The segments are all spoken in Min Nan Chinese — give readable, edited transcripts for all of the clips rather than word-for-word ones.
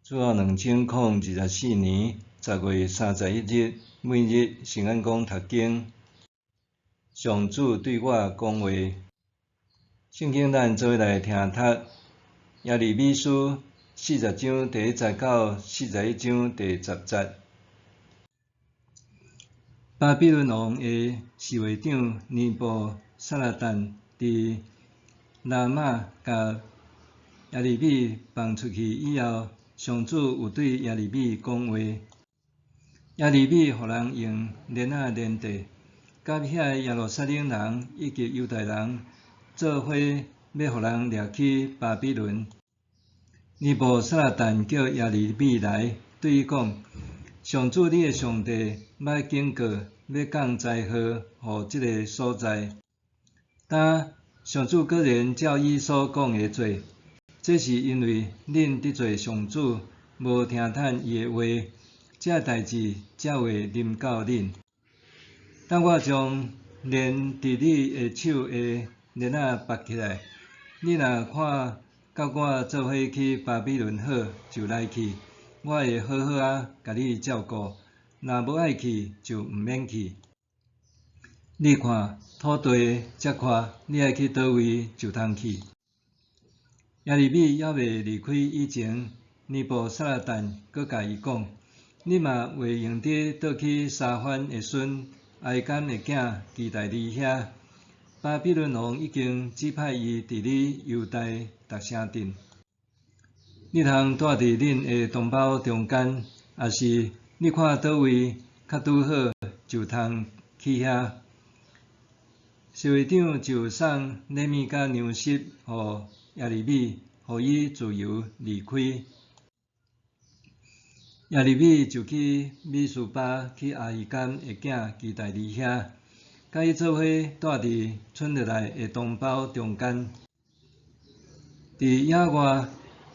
主後2024年10月31日，每日聖安講讀經，上主對我講話。聖經咱做伙來聽讀耶利米書40章第1節到41章第10節。巴比倫王的侍衛長尼布撒拉旦佇拉瑪共耶利米放出去以後，上主有對耶利米講話。耶利米予人用鏈仔連著，佮遐个耶路撒冷人以及猶大人做伙，欲予人掠去巴比倫。尼布撒拉旦叫耶利米來，對伊講：上主你的上帝捌警告，欲降災禍予這个所在。今上主果然照伊所講的做。這是因為恁得罪上主，無聽趁伊的話，這代誌才會臨到恁。等我將連佇你的手的鏈仔拔起來，你若看佮我做伙去巴比倫好，就來去，我會好好仔共你照顧；若無愛去，就毋免去。你看土地遮闊，你愛去佗位就通去。耶利米猶未離開以前，尼布撒拉旦閣共伊講：你嘛袂用得倒去沙番的孫亞希甘的囝基大利遐。巴比倫王已經指派伊治理猶大逐城鎮。你通蹛佇恁的同胞中間，抑是你看佗位較拄好，就通去遐。侍衛長就送禮物佮糧食予耶利米，予伊自由離開。耶利米就去米斯巴，去亞希甘的囝基大利遐，佮伊做伙蹛佇賰落來的同胞中間。佇野外，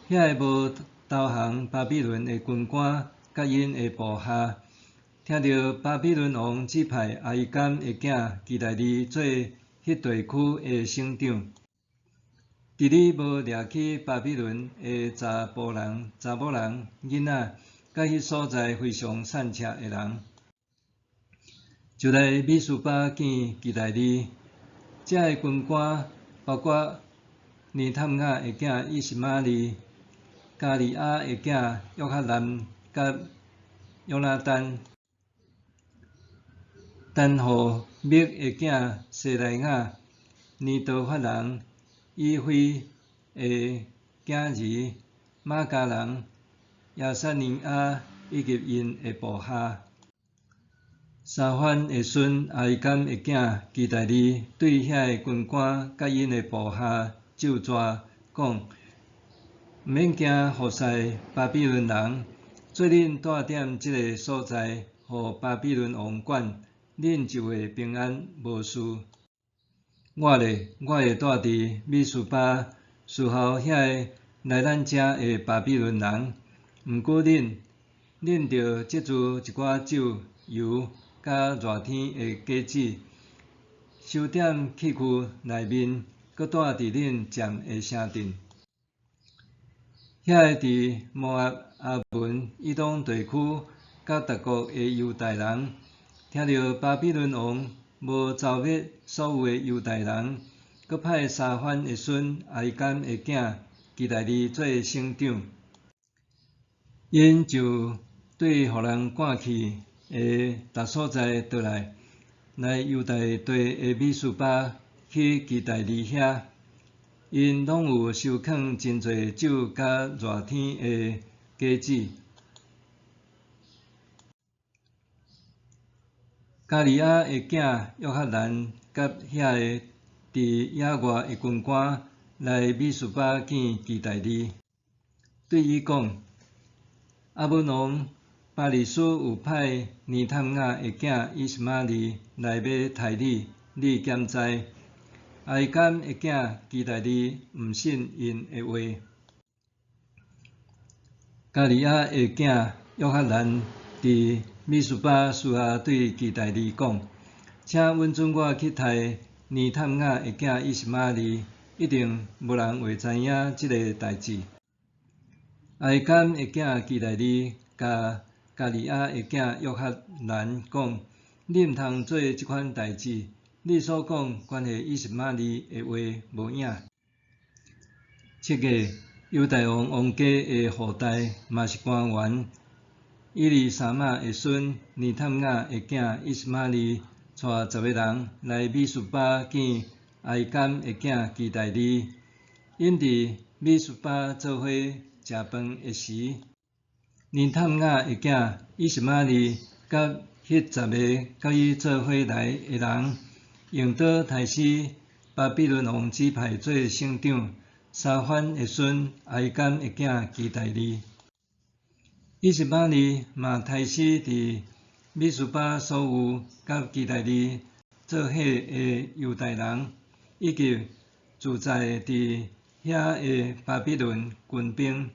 遐个無投降巴比倫的軍官佮𪜶的部下，聽著巴比倫王指派亞希甘的囝基大利做彼地區的省長。治理無掠去巴比倫的查埔人、查某人、囡仔，佮彼所在非常散赤的人，就來米斯巴見基大利。遮个軍官包括尼探雅的囝以實瑪利、迦利亞的囝約哈難佮約拿單、坦戶密的囝西萊雅、尼多法人以非的囝兒瑪迦人亞撒尼雅以及𪜶的部下。沙番的孫亞希甘的囝基大利對遐个軍官佮𪜶的部下咒詛講：毋免驚服侍巴比倫人，做恁蹛踮這个所在，予巴比倫王管，恁就會平安無事。我咧，我會蹛佇米斯巴侍候遐个來咱遮的巴比倫人。毋過恁，恁著積聚一寡酒、油佮熱天的果子，收踮器具內面，閣蹛佇恁占的城鎮。遐个佇摩押、亞捫、以東地區佮逐國的猶大人，聽著巴比倫王無剿滅所有的猶大人，閣派沙番的孫亞希甘的囝基大利做省長，𪜶就對予人趕去的逐所在倒來，來猶大地的米斯巴去基大利遐，𪜶攏有收囥真濟酒佮熱天的果子。迦利亞的囝約哈難佮遐个佇野外的軍官來米斯巴見基大利，對伊講：亞捫王巴力斯有派尼探雅的囝以實瑪利來欲刣你，你敢知？亞希甘的囝基大利毋信𪜶的話。迦利亞的囝約哈難佇米斯巴私下對基大利講：請允准我去刣尼探雅的囝以實瑪利，一定無人會知影這个代誌。阿希敢的囝基大利共迦利亚的囝约哈难讲：你毋通做這款代誌，你所講關係以實瑪利的話無影。7月，猶大王王家的後代嘛是官員，以利沙瑪的孫尼探雅的囝以實瑪利，帶十个人來米斯巴見阿希敢的囝基大利。𪜶佇米斯巴做伙食飯的時，尼探雅的囝以實瑪利佮彼十个佮伊做伙來的人，用刀刣死巴比倫王指派做省長沙番的孫阿希敢的囝基大利。以實瑪利嘛刣死佇米斯巴所有佮基大利做伙的猶大人，以及駐在佇遐的巴比倫軍兵。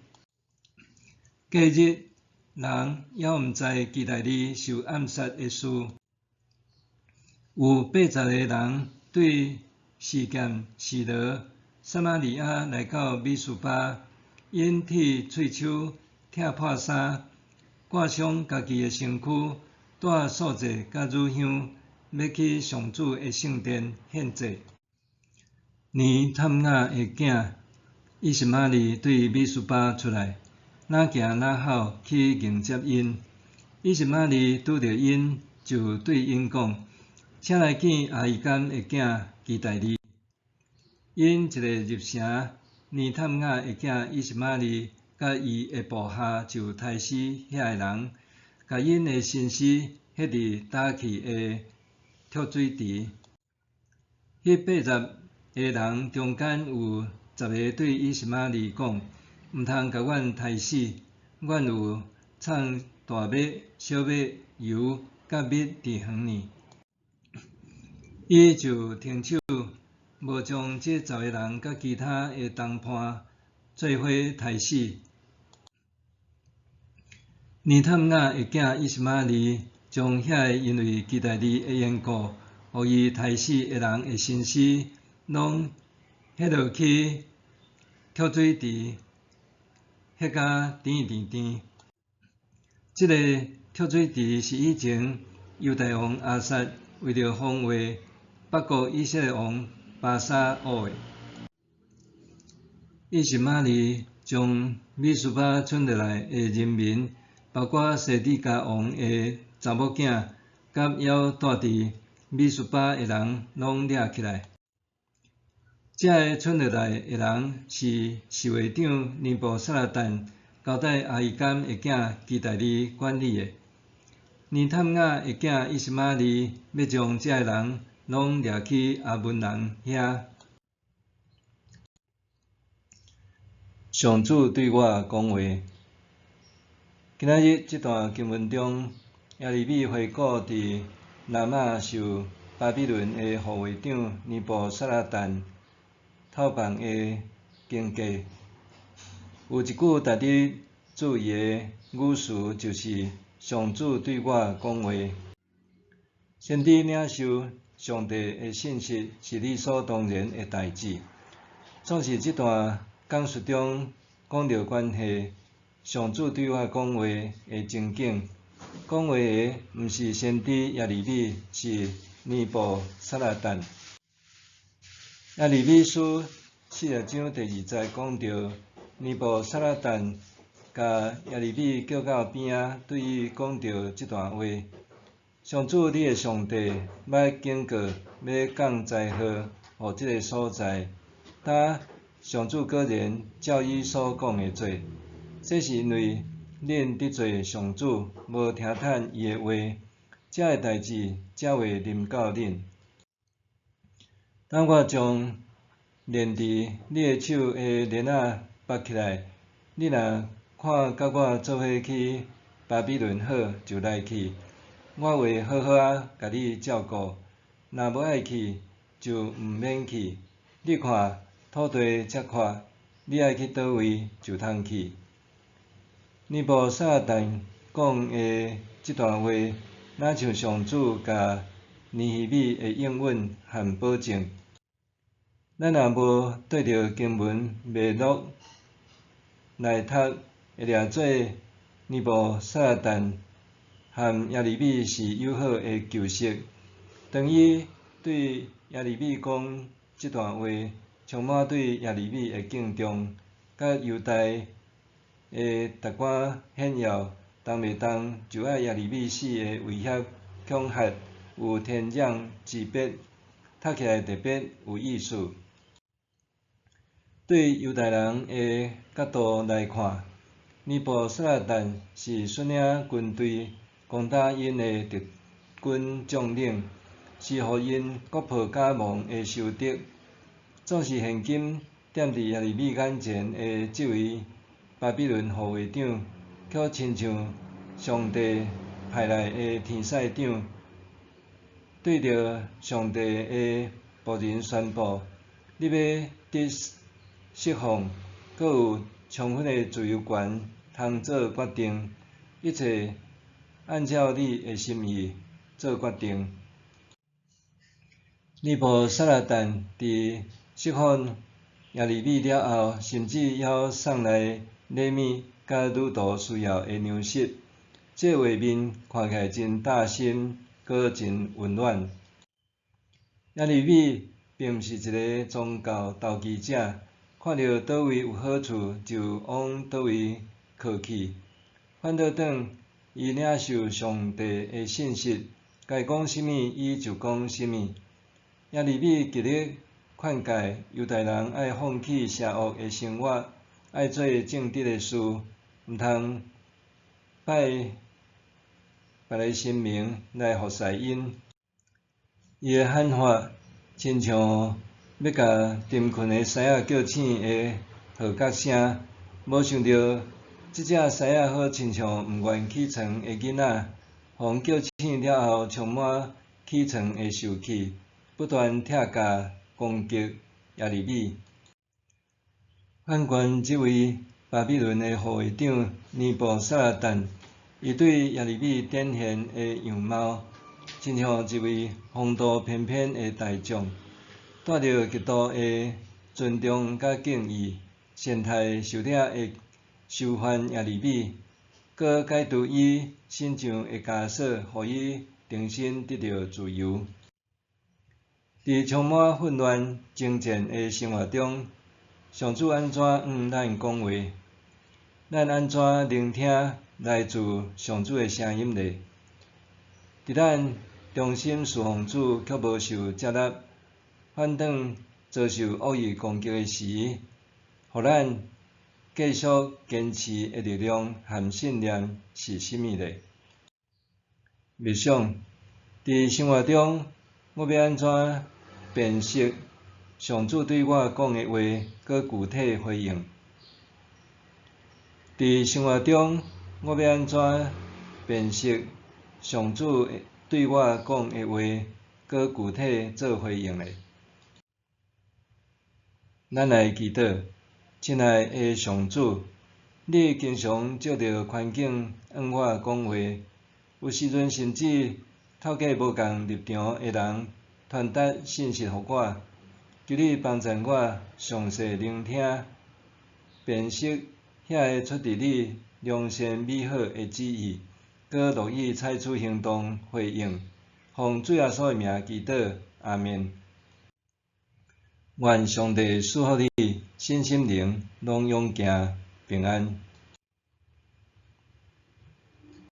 隔日，人猶毋知基大利受暗殺的事。有80个人對示劍、示羅、撒瑪利亞來到米斯巴，𪜶剃喙鬚、拆破衫，割傷家己的身軀，帶素祭佮乳香，欲去上主的聖殿獻祭。尼探雅的囝以實瑪利對米斯巴出來，若行若吼去迎接𪜶。以實瑪利拄著𪜶，就對𪜶講：請來見亞希敢的囝基大利。𪜶一个入城，尼探雅的囝以實瑪利佮伊的部下就刣死遐个人，共𪜶的身屍彼佇打去的濁水池。彼80个人中間有十个對以實瑪利講：毋通共阮刣死，阮有藏大麥、小麥、油佮蜜佇園呢。伊就停手，無將這十個人佮其他的同伴做伙刣死。尼探雅的囝以實瑪利將遐個因為基大利的緣故，予伊刣死的人的身屍，攏彼落去濁水池，彼甲甜甜甜。這个濁水池是以前猶大王亞撒為著防衛北國以色列王巴沙挖的。以實瑪利將米斯巴剩落來的人民，包括西底家王的查某囝，佮猶蹛佇米斯巴的人，攏掠起來。這个剩落來的人是侍衛長尼布撒拉旦交代亞希敢的囝基大利管理的。尼探雅的囝以實瑪利欲將這个人攏掠去亞捫人遐。上主對我講話。今仔日這段經文中，耶利米回顧佇拉瑪受巴比倫的護衛長尼布撒拉旦討放的經過。有一句值得注意的語詞，就是「上主對我講話」。先知領受上帝的信息是理所當然的代誌。總是這段講述中講著關係上主對我講話的情景，講話的毋是先知耶利米，是尼布撒拉旦。耶利米書40章第2節講著，尼布撒拉旦共耶利米叫到邊仔，對伊講著這段話：上主你的上帝捌警告，欲降災禍予這个所在，今上主果然照伊所講的做。這是因為恁得罪上主，無聽趁伊的話，這个代誌才會臨到恁。當我將連佇你的手的鏈仔縛起來，你若看佮我做伙去巴比倫好，就來去，我會好好仔共你照顧；若無愛去，就毋免去。你看土地遮闊，你愛去佗位就通去。尼布撒拉旦講的這段話，若像上主共尼希米的應允和保證。咱若無對著經文脈絡來讀，會掠做尼布撒拉旦和耶利米是友好的舊識。當伊對耶利米講這段話，充滿對耶利米的敬重，佮猶大的達官顯要，動袂動就愛耶利米死的威脅恐嚇，有天壤之別，讀起來特別有意思。對猶大人的角度來看，尼布撒拉旦是率領軍隊攻打𪜶的敵軍將領，是予𪜶國破家亡的仇敵。總是現今踮佇耶利米眼前的這位巴比倫護衛長，卻親像上帝派來的天使長，對著上帝的僕人宣布：你欲得釋放，閣有充分的自由權通做決定，一切按照你的心意做決定。尼布撒拉旦佇釋放耶利米了後，甚至猶送來禮物佮旅途需要的糧食。這畫面看起來真貼心，閣真溫暖。耶利米並毋是一个宗教投機者，看著佗位有好處就往佗位靠去。反倒轉，伊領受上帝的信息，該講啥物伊就講啥物。耶利米極力勸誡猶大人愛放棄邪惡的生活，愛做正直的事，毋通拜別个神明來服侍𪜶。伊的喊話，親像欲共沉睏的獅仔叫醒的號角聲，無想著這隻獅仔好親像毋願起床的囡仔，予人叫醒了後，充滿起床的受氣，不斷拆咬攻擊耶利米。反觀這位巴比倫的護衛長尼布撒拉旦，伊對耶利米展現的樣貌，親像一位風度翩翩的大將，帶著極度的尊重佮敬意，善待受掠的囚犯耶利米，閣解除伊身上的枷鎖，予伊重新得著自由。佇充滿混亂爭戰的生活中，上主按怎向咱講話？咱按怎聆聽來自上主的聲音呢？佇咱忠心事奉主，卻無受接納，反轉遭受惡意攻擊的時，予咱繼續堅持的力量和信念是啥物呢？默想，佇生活中，我欲按怎辨識上主對我講的話，閣具體回應？佇生活中，我欲按怎辨識上主對我講的話，閣具體做回應呢？咱來祈禱，親愛的上主，你經常藉著環境向我講話，有時陣甚至透過無仝立場的人傳達信息予我。求你幫助我詳細聆聽，辨識遐个出自你良善美好的旨意，閣樂意採取行動回應。奉主耶穌的名祈禱，阿們。願上帝賜福你，身心靈攏勇健平安。